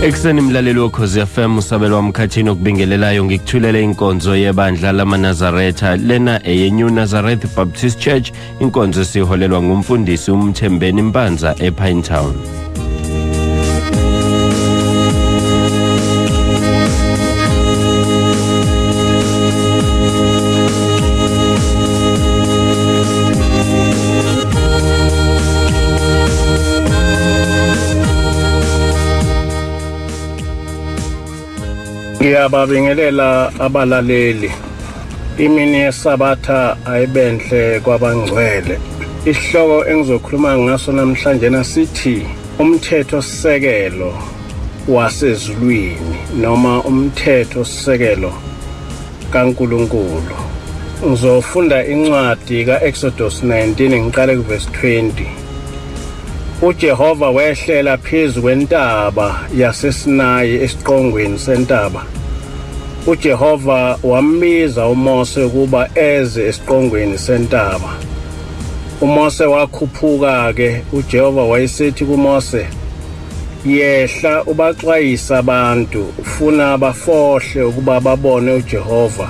Ekuseni mlaleli woKhozi FM, usabelo wamkhathini okubingelelayo, ngikuthulele inkonzo yebandla lamaNazaretha lena eye-New Nazareth Baptist Church, inkonzo esiholelwa ngumfundisi uMthembeni Mpanza ePinetown. Ngiyababingelela abalaleli. Imini yeSabatha ayibenhle kwabangcwele. Isihloko engizokhuluma ngaso namhlanje nasithi umthetho sisekelo wasezulwini noma umthetho sisekelo kaNkuluNkulu. Ngizofunda incwadi kaExodus 19 ngiqale kuverse 20. uJehova wehlela phezu kwentaba yaseSinayi esiqongweni sentaba. uJehova wambiza uMose ukuba eze esiqongweni sentaba. uMose wakhuphuka ke, uJehova wayesethi kuMose, yehla ubaxwayisa abantu, ufuna bafohle ukuba babone uJehova,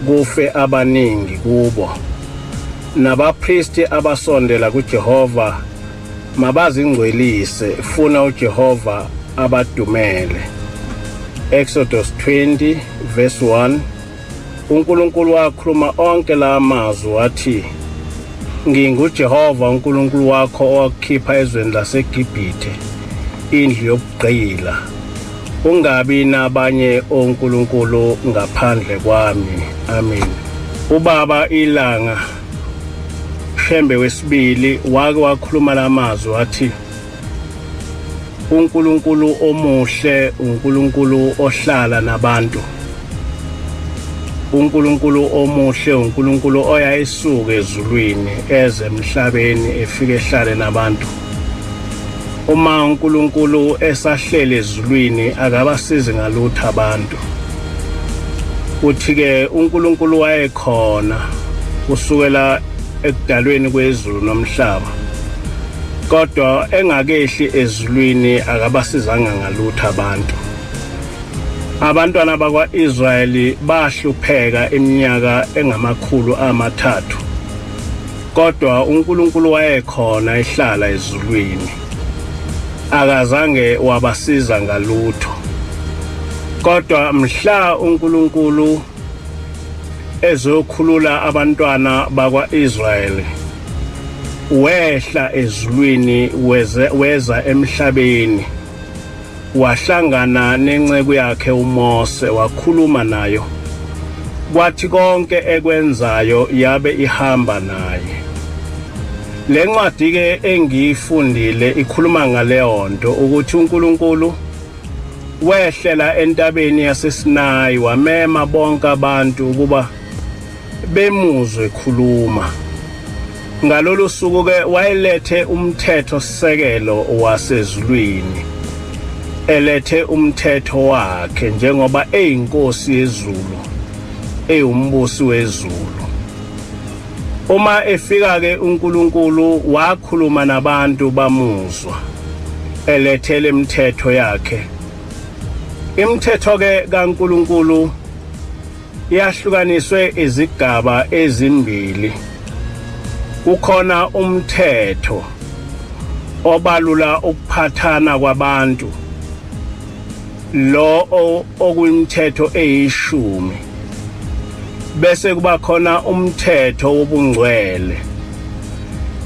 kufe abaningi kubo. Nabapristi abasondela kuJehova mabazingcwelise, funa uJehova abadumele. Exodus 20 verse 1. uNkulunkulu wakhuluma onke la mazwi wathi, nginguJehova uNkulunkulu wakho owakukhipha ezweni laseGibhithe, indlu yobugqila. Ungabi nabanye onkulunkulu ngaphandle kwami. Amen. Ubaba iLanga Shembe wesibili wake wakhuluma lamazwi wathi, uNkulunkulu omuhle, uNkulunkulu ohlala nabantu. uNkulunkulu omuhle, uNkulunkulu oya esuka ezulwini eze emhlabeni efike ehlale nabantu. Uma uNkulunkulu esahlele ezulwini akabasizi ngalutho abantu. Uthi ke uNkulunkulu wayekhona kusukela ekudalweni kwezulu nomhlaba, kodwa engakehli ezulwini akabasizanga ngalutho abantu. Abantwana bakwa-Israyeli bahlupheka iminyaka engama-300, kodwa uNkulunkulu wayekhona ehlala ezulwini, akazange wabasiza ngalutho. Kodwa mhla uNkulunkulu ezokhulula abantwana bakwa-Israyeli, wehla ezulwini weza emhlabeni, wahlangana nenceku yakhe uMose, wakhuluma nayo, kwathi konke ekwenzayo yabe ihamba naye. Le ncwadi ke engiyifundile ikhuluma ngaleyo nto, ukuthi uNkulunkulu wehlela entabeni yaseSinayi wamema bonke abantu ukuba bemuzwe khuluma. Ngalolu suku ke wayelethe umthetho sisekelo wasezulwini, elethe umthetho wakhe njengoba eyinkosi yezulu, ewumbusi wezulu. Uma efika ke uNkulunkulu wakhuluma nabantu bamuzwa, elethele imithetho yakhe. Imithetho ke kaNkulunkulu yahlukaniswe izigaba ezimbili. Kukhona umthetho obalula ukuphathana kwabantu, lo okuyimithetho eyishumi, bese kuba khona umthetho wobungcwele.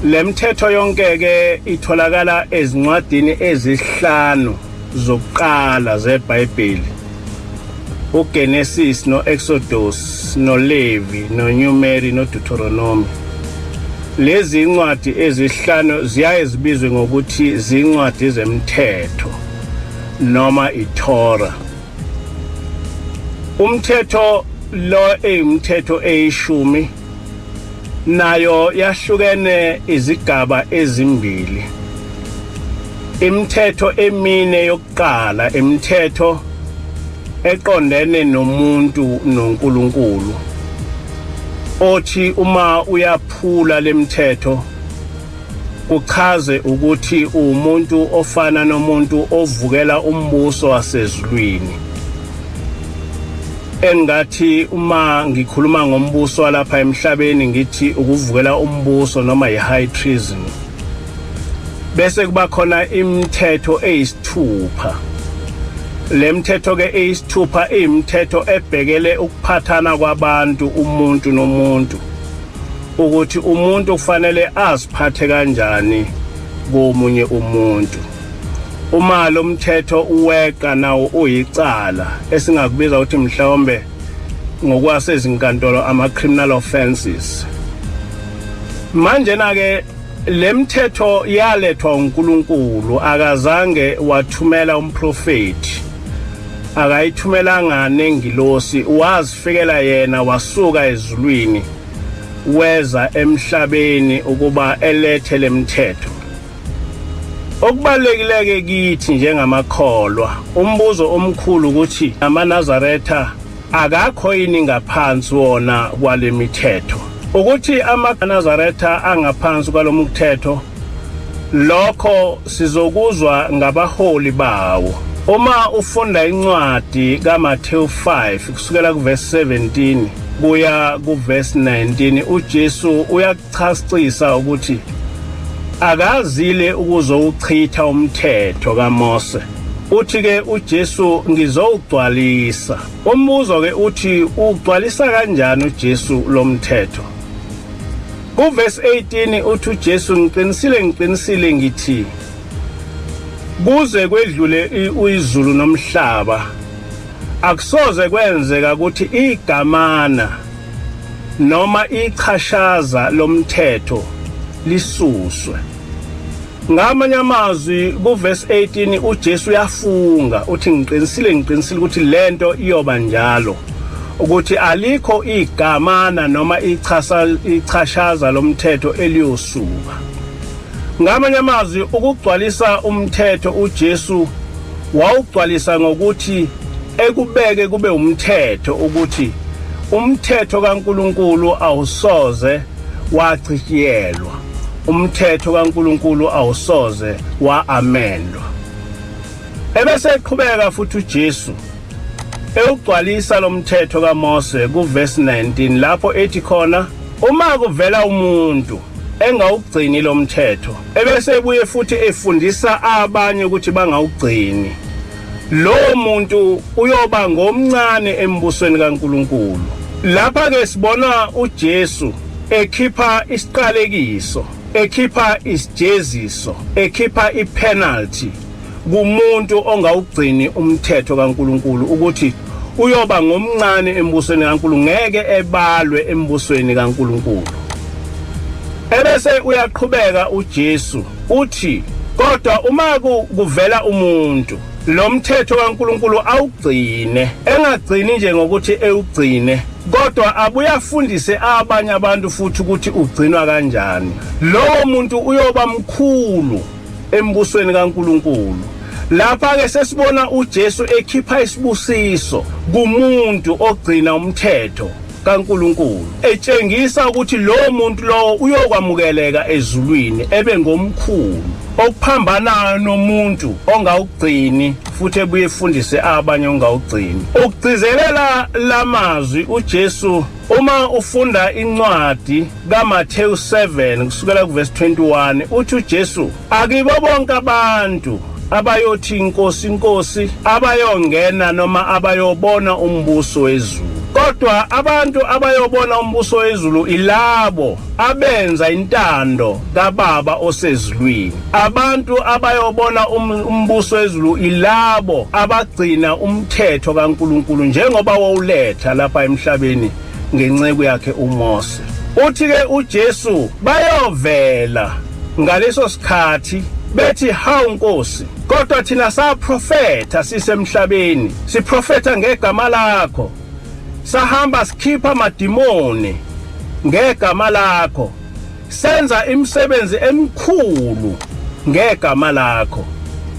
Le mithetho yonke ke itholakala ezincwadini ezihlanu zokuqala zeBhayibheli, uGenesis noExodus noLevi noNumeri noDeuteronomy. Lezi incwadi ezihlanu ziyaye zibizwe ngokuthi zincwadi zemthetho noma iTorah. Umthetho lo eyimthetho eyishumi nayo yahlukene izigaba ezimbili. Imithetho emine yokuqala imithetho eqondene nomuntu noNkulunkulu, othi uma uyaphula lemithetho Kuchaze ukuthi umuntu ofana nomuntu ovukela umbuso wasezulwini. Engathi uma ngikhuluma ngombuso walapha emhlabeni ngithi ukuvukela umbuso noma i-high treason. Bese kuba khona imithetho eyisithupha. Le mthetho ke eyisithupha iyimithetho ebhekele ukuphathana kwabantu, umuntu nomuntu, ukuthi umuntu kufanele aziphathe kanjani komunye umuntu. Uma lo mthetho uweqa nawo uyicala, esingakubiza ukuthi mhlawumbe ngokwasezinkantolo ama-criminal offenses. Manje na ke le mthetho yalethwa uNkulunkulu, akazange wathumela umprofeti, akayithumelanga nengilosi, wazifikela yena, wasuka ezulwini weza emhlabeni ukuba elethe lemthetho. Okubalekileke kithi njengamakholwa, umbuzo omkhulu ukuthi amaNazaretha akakho yini ngaphansi wona kwalemithetho. Ukuthi amaNazaretha angaphansi kwalomthetho, lokho sizokuzwa ngabaholi bawo. Uma ufunda incwadi kaMathewu 5 kusukela kuverse 17 kuya kuverse 19, uJesu uyachasisa ukuthi akazile ukuzowuchitha umthetho kaMose. Uthi ke uJesu, ngizowugcwalisa. Umbuzo ke uthi ugcwalisa kanjani uJesu lo mthetho? Kuverse 18 uthi uJesu, ngiqinisile ngiqinisile ngithi kuze kwedlule izulu nomhlaba akusoze kwenzeka ukuthi igamana noma ichashaza lomthetho lisuswe. Ngamanye amazwi, kuverse 18 uJesu uyafunga, uthi ngiqinisile ngiqinisile ukuthi lento iyoba njalo, ukuthi alikho igamana noma ichashaza lomthetho eliyosuka. Ngamanye amazwi, ukugcwalisa umthetho uJesu wawugcwalisa ngokuthi ekubeke kube umthetho, ukuthi umthetho kaNkuluNkulu awusoze wachitshiyelwa, umthetho kaNkuluNkulu awusoze waamendwa. Ebese eqhubeka futhi uJesu ewugcwalisa lo mthetho kaMose kuverse 19, lapho ethi khona uma kuvela umuntu engawugcini lo mthetho ebese ebuye futhi efundisa abanye ukuthi bangawugcini, lo muntu uyoba ngomncane embusweni kaNkuluNkulu. Lapha ke sibona uJesu ekhipha isiqalekiso, ekhipha isijeziso, ekhipha ipenalty kumuntu ongawugcini umthetho kaNkuluNkulu, ukuthi uyoba ngomncane embusweni kaNkulunkulu, ngeke ebalwe embusweni kaNkuluNkulu. Ebese uyaqhubeka uJesu uthi kodwa uma kuvela umuntu lo mthetho kaNkuluNkulu awugcine, engagcini nje ngokuthi ewugcine, kodwa abuye afundise abanye abantu futhi ukuthi ugcinwa kanjani, lowo muntu uyoba mkhulu embusweni kaNkuluNkulu. Lapha ke sesibona uJesu ekhipha isibusiso kumuntu ogcina umthetho kaNkuluNkulu, etshengisa ukuthi lo muntu lowo uyokwamukeleka ezulwini ebe ngomkhulu, okuphambanayo nomuntu ongawugcini futhi ebuye efundise abanye ongawugcini. Ukugcizelela lamazwi uJesu, uma ufunda incwadi kaMathewu 7 kusukela kuverse 21, uthi uJesu akibo bonke abantu abayothi inkosi inkosi abayongena noma abayobona umbuso wezulu, kodwa abantu abayobona umbuso wezulu ilabo abenza intando kaBaba osezulwini. Abantu abayobona umbuso wezulu ilabo abagcina umthetho kaNkuluNkulu njengoba wawuletha lapha emhlabeni ngenceku yakhe uMose. Uthi ke uJesu bayovela ngaleso sikhathi bethi, hawu Nkosi, kodwa thina saprofetha sisemhlabeni, siprofetha ngegama lakho, sahamba sikhipha amadimoni ngegama lakho, senza imisebenzi emikhulu ngegama lakho.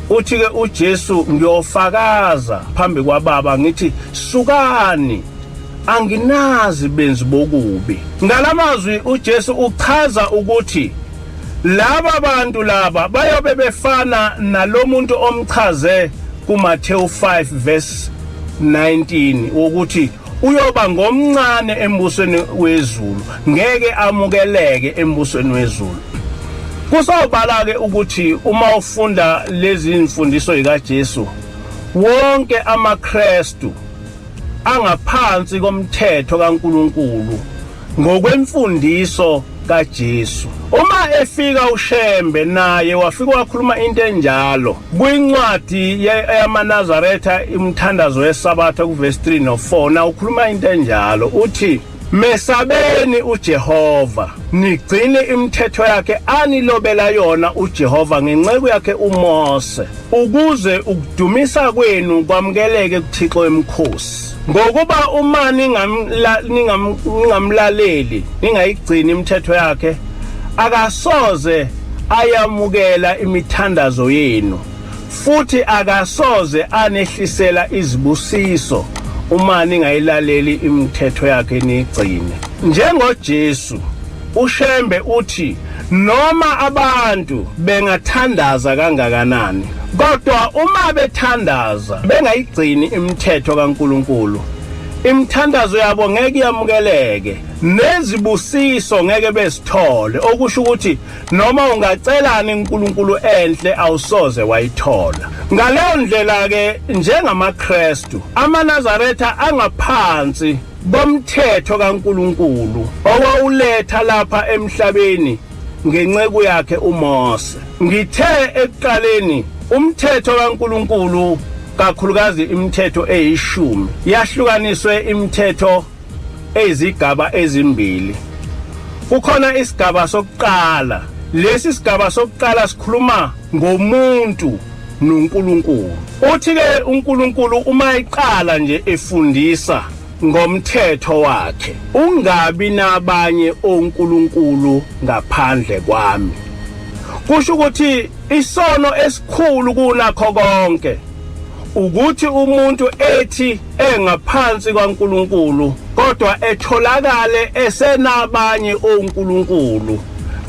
Uthi ke uJesu, ngiyofakaza phambi kwaBaba ngithi sukani, anginazi benzi bokubi. Ngalamazwi uJesu uchaza ukuthi Laba bantu laba bayobe befana nalomuntu omchaze kuMathewu 5 verse 19 ukuthi uyoba ngomncane embusweni wezulu, ngeke amukeleke embusweni wezulu. Kusawubala ke ukuthi uma ufunda lezi imfundiso zikaJesu, wonke amaKristu angaphansi komthetho kaNkuluNkulu ngokwemfundiso kaJesu. Uma efika uShembe naye wafika wakhuluma into enjalo kwincwadi yamaNazaretha, umthandazo weSabatha, kuverse 3 no 4, na ukhuluma into enjalo, uthi: "Mesabeni uJehova, nigcine imithetho yakhe anilobela yona uJehova ngenceku yakhe uMose, ukuze ukudumisa kwenu kwamukeleke kuThixo wemikhosi. Ngokuba uma ningamlaleli, ningayigcini imithetho yakhe, akasoze ayamukela imithandazo yenu, futhi akasoze anehlisela izibusiso uma ningayilaleli imithetho yakhe niyigcine." NjengoJesu, uShembe uthi noma abantu bengathandaza kangakanani, kodwa uma bethandaza bengayigcini imithetho kaNkuluNkulu, imithandazo yabo ngeke yamukeleke, nezibusiso ngeke bezithole. Okusho ukuthi noma ungacelani uNkulunkulu enhle, awusoze wayithola. Ngaleyo ndlela ke, njengamaKristu amaNazaretha angaphansi komthetho kaNkuluNkulu owawuletha lapha emhlabeni ngenceku yakhe uMose. Ngithe ekuqaleni umthetho kaNkuluNkulu, kakhulukazi imithetho eyishumi, yahlukaniswe imithetho eyizigaba ezimbili. Kukhona isigaba sokuqala. Lesi sigaba sokuqala sikhuluma ngomuntu noNkulunkulu. Uthi ke uNkulunkulu uma eqala nje efundisa ngomthetho wakhe, "Ungabi nabanye onkulunkulu ngaphandle kwami." Kusho ukuthi isono esikhulu kunakho konke ukuthi umuntu ethi engaphansi kwaNkulunkulu, kodwa etholakale esenabanye onkulunkulu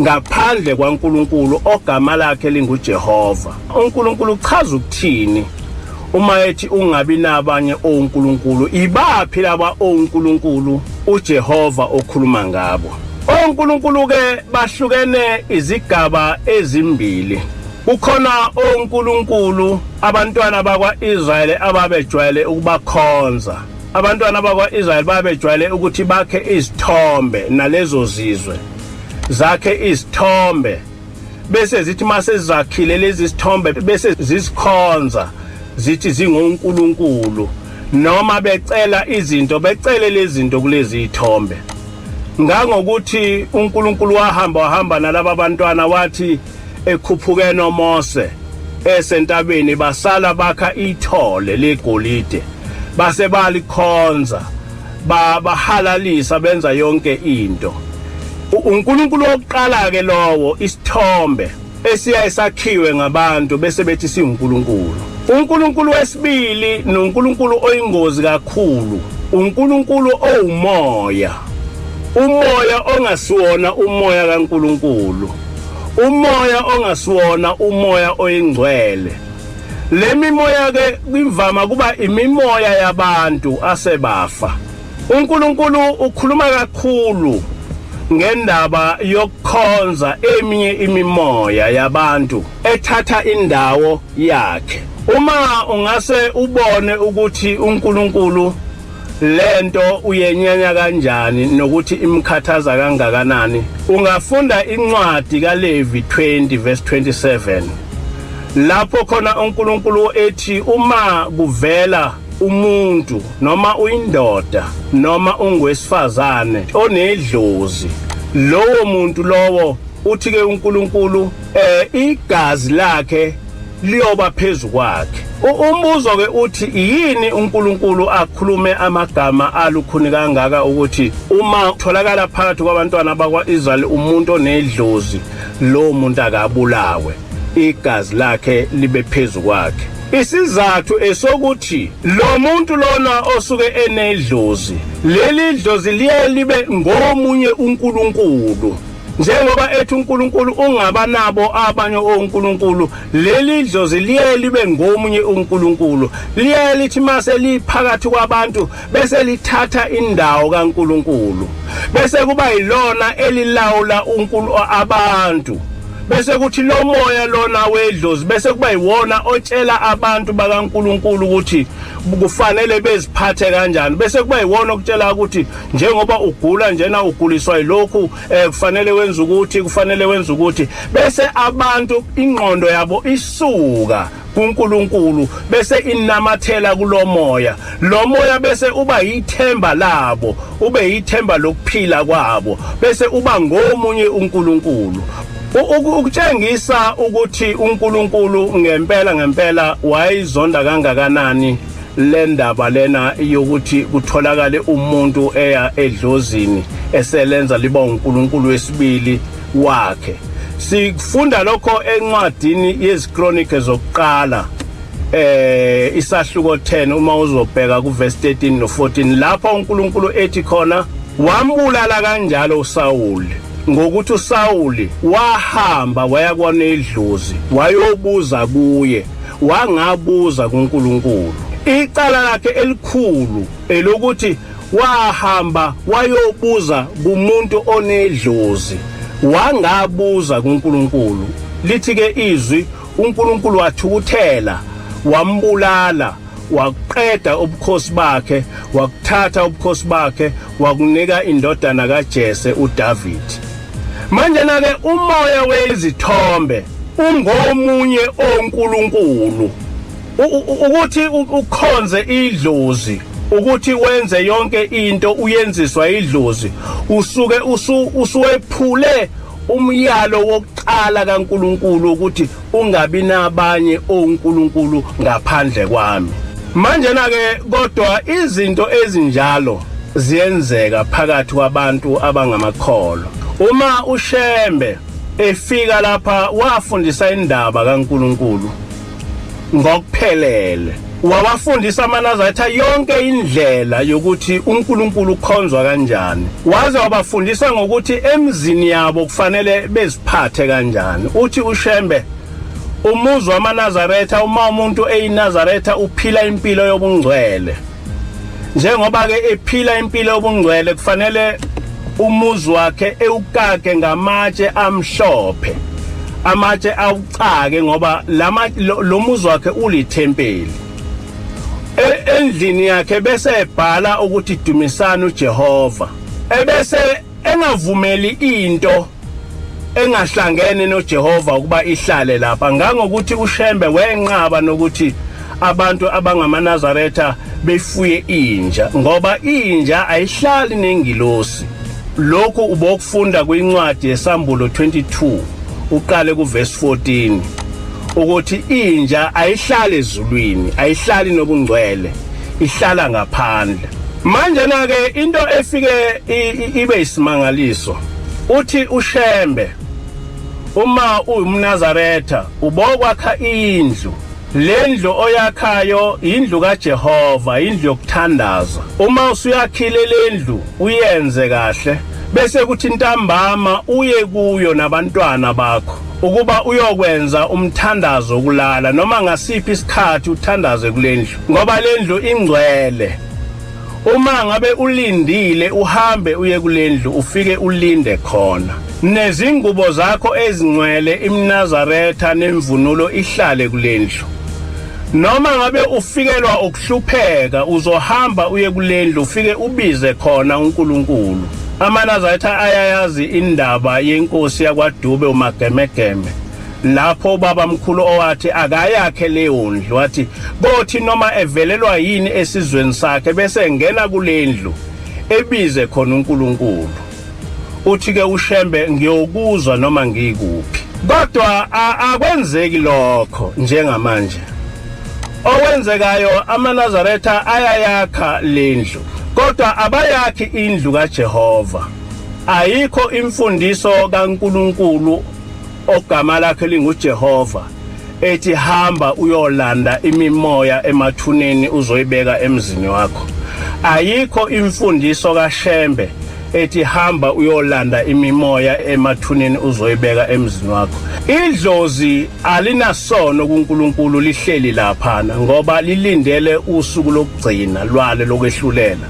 ngaphandle kwaNkulunkulu ogama lakhe linguJehova. UNkulunkulu uchaza ukuthini uma ethi ungabi nabanye onkulunkulu? Ibaphi laba onkulunkulu uJehova okhuluma ngabo? Onkulunkulu ke bahlukene izigaba ezimbili. Kukhona onkulunkulu abantwana bakwa-Israyeli ababejwayele ukubakhonza. Abantwana bakwa-Israyeli babejwayele ukuthi bakhe izithombe, nalezo zizwe zakhe izithombe, bese zithi mase zakhile lezi zithombe bese zisikhonza, zithi zingonkulunkulu, noma becela izinto, becele lezi zinto kulezi zithombe. Ngangokuthi uNkulunkulu wahamba wahamba nalaba bantwana, wathi ekhuphuke noMose esentabeni, basala bakha ithole legolide, base balikhonza, bahalalisa, benza yonke into. UNkulunkulu wokuqala ke lowo, isithombe esiyaye sakhiwe ngabantu bese bethi singuNkulunkulu. UNkulunkulu wesibili noNkulunkulu oyingozi kakhulu, uNkulunkulu owumoya, umoya ongasiwona umoya kaNkulunkulu, umoya ongasiwona umoya oyingcwele. Le mimoya ke imvama kuba imimoya yabantu asebafa. uNkulunkulu ukhuluma kakhulu ngendaba yokukhonza eminye imimoya yabantu ethatha indawo yakhe. Uma ungase ubone ukuthi uNkulunkulu lento uyenyanya kanjani nokuthi imkhathaza kangakanani, ungafunda incwadi kaLevi 20 verse 27, lapho khona uNkulunkulu ethi uma kuvela umuntu, noma uyindoda noma ungwesifazane, onedlozi, lowo muntu lowo, uthi ke uNkulunkulu, igazi lakhe liyoba phezulu kwakhe. Umbuzo ke uthi yini uNkulunkulu akhulume amagama alukhuni kangaka ukuthi uma tholakala phakathi kwabantwana bakwaIsrael umuntu onedlozi, lo muntu akabulawe, igazi lakhe libe phezulu kwakhe? Isizathu esokuthi lo muntu lona osuke enedlozi, leli dlozi liye libe ngomunye uNkulunkulu. Njengoba ethi uNkulunkulu ungaba nabo abanye oNkulunkulu, leli dlozi liye libe ngomunye uNkulunkulu, liye lithi mase liphakathi kwabantu bese lithatha indawo kaNkulunkulu, bese kuba yilona elilawula uNkulunkulu abantu, bese kuthi lo moya lona wedlozi bese kuba yiwona otshela abantu bakaNkulunkulu ukuthi kufanele beziphathe kanjani, bese kuba yiwona okutshela ukuthi njengoba ugula njena uguliswa yilokhu, kufanele wenze ukuthi, kufanele wenze ukuthi, bese abantu ingqondo yabo isuka kuNkulunkulu bese inamathela kulomoya, lo moya bese uba yithemba labo, ube yithemba lokuphila kwabo, bese uba ngomunye uNkulunkulu. Ukutshengisa ukuthi uNkulunkulu ngempela ngempela wayizonda kangakanani le ndaba lena yokuthi kutholakale umuntu eya edlozini eselenza liba uNkulunkulu wesibili wakhe. Sifunda lokho encwadini yeziKronike zokuqala, isahluko 10, uma uzobheka kuverse 13 no 14, lapho uNkulunkulu ethi khona wambulala kanjalo uSawuli, ngokuthi uSawuli wahamba waya kwanedlozi wayobuza kuye, wangabuza kuNkulunkulu. Icala lakhe elikhulu elokuthi wahamba wayobuza kumuntu onedlozi, wangabuza kuNkulunkulu. Lithi ke izwi, uNkulunkulu wathukuthela wambulala, waqeda ubukhosi bakhe, wakuthatha ubukhosi bakhe wakunika indodana kaJese uDavid. Manje na ke umoya wezithombe ungomunye oNkulunkulu, ukuthi ukhonze idlozi, ukuthi wenze yonke into uyenziswa idlozi, usuke usuwephule umyalo wokuqala kaNkulunkulu ukuthi ungabi nabanye oNkulunkulu ngaphandle kwami. Manje na ke kodwa izinto ezinjalo ziyenzeka phakathi kwabantu abangamakholwa. Uma uShembe efika lapha wafundisa indaba kaNkulunkulu ngokuphelele, wawafundisa amaNazaretha yonke indlela yokuthi uNkulunkulu ukhonzwa kanjani, waze wabafundisa ngokuthi emzini yabo kufanele beziphathe kanjani. Uthi uShembe umuzi wamaNazaretha, uma umuntu eyiNazaretha uphila impilo yobungcwele, njengoba ke ephila impilo yobungcwele kufanele umuzi wakhe ewukake ngamatshe amhlophe, amatshe awucake, ngoba lo muzi wakhe ulithempeli. Endlini yakhe bese ebhala ukuthi dumisani uJehova, ebese engavumeli into engahlangene noJehova ukuba ihlale lapha, ngangokuthi uShembe wenqaba nokuthi abantu abangamaNazaretha befuye inja, ngoba inja ayihlali nengilosi. Lokhu ubokufunda kwincwadi yeSambulo 22 uqale kuverse 14, ukuthi inja ayihlali ezulwini, ayihlali nobungcwele, ihlala ngaphandle. Manje na ke into efike ibe isimangaliso, uthi uShembe uma uwumNazaretha ubokwakha indlu, lendlu oyakhayo indlu kaJehova, indlu yokuthandaza. Uma usuyakhile lendlu uyenze kahle, bese kuthi ntambama uye kuyo nabantwana bakho ukuba uyokwenza umthandazo wokulala, noma ngasiphi isikhathi uthandaze kulendlu, ngoba lendlu ingcwele. Uma ngabe ulindile uhambe uye kulendlu ufike ulinde khona, nezingubo zakho ezingcwele imNazaretha nemvunulo ihlale kulendlu. Noma ngabe ufikelwa ukuhlupheka uzohamba uye kulendlu ufike ubize khona uNkulunkulu. AmaNazaretha ayayazi indaba yenkosi yakwaDube uMagemegeme, lapho ubaba mkhulu owathi akayakhe leyo ndlu, wathi kothi noma evelelwa yini esizweni sakhe bese engena kulendlu ebize khona uNkulunkulu. Uthi ke uShembe ngiyokuzwa noma ngikuphi, kodwa akwenzeki lokho njengamanje. Okwenzekayo amaNazaretha ayayakha lendlu, kodwa abayakhi indlu kaJehova. Ayikho imfundiso kaNkulunkulu ogama lakhe linguJehova ethi hamba uyolanda imimoya emathuneni uzoyibeka emzini wakho. Ayikho imfundiso kaShembe ethi hamba uyolanda imimoya emathuneni uzoyibeka emzini wakho. Idlozi alinasono kuNkulunkulu, lihleli laphana ngoba lilindele usuku lokugcina lwale lokwehlulela.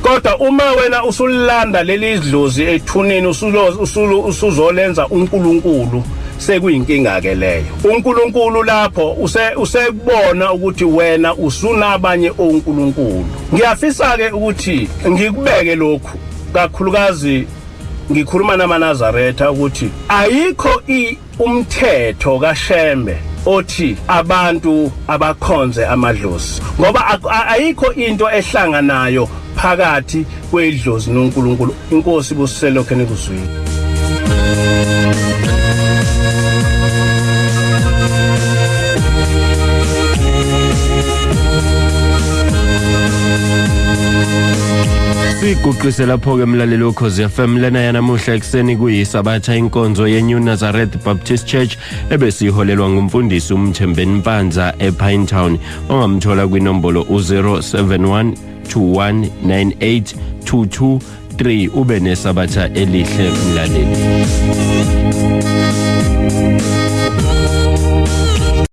Kodwa uma wena usulanda leli dlozi ethuneni usuzolenza uNkulunkulu, sekuyinkinga ke leyo. uNkulunkulu lapho usekubona ukuthi wena usunabanye oNkulunkulu. Ngiyafisa ke ukuthi ngikubeke lokhu, kakhulukazi ngikhuluma namaNazaretha, ukuthi ayikho umthetho kaShembe othi abantu abakhonze amadlozi, ngoba ayikho into ehlanganayo phakathi kwedlozi noNkulunkulu. Inkosi ibusise lokho enikuzwile. Siguqise lapho ke mlaleli woKhozi FM, lena yanamuhla ekuseni kuyisabatha inkonzo ye-New Nazareth Baptist Church ebesiholelwa ngumfundisi uMthembeni Mpanza ePinetown, ongamthola kwinombolo u-071 2198 223. Ube nesabatha elihle mlaleli.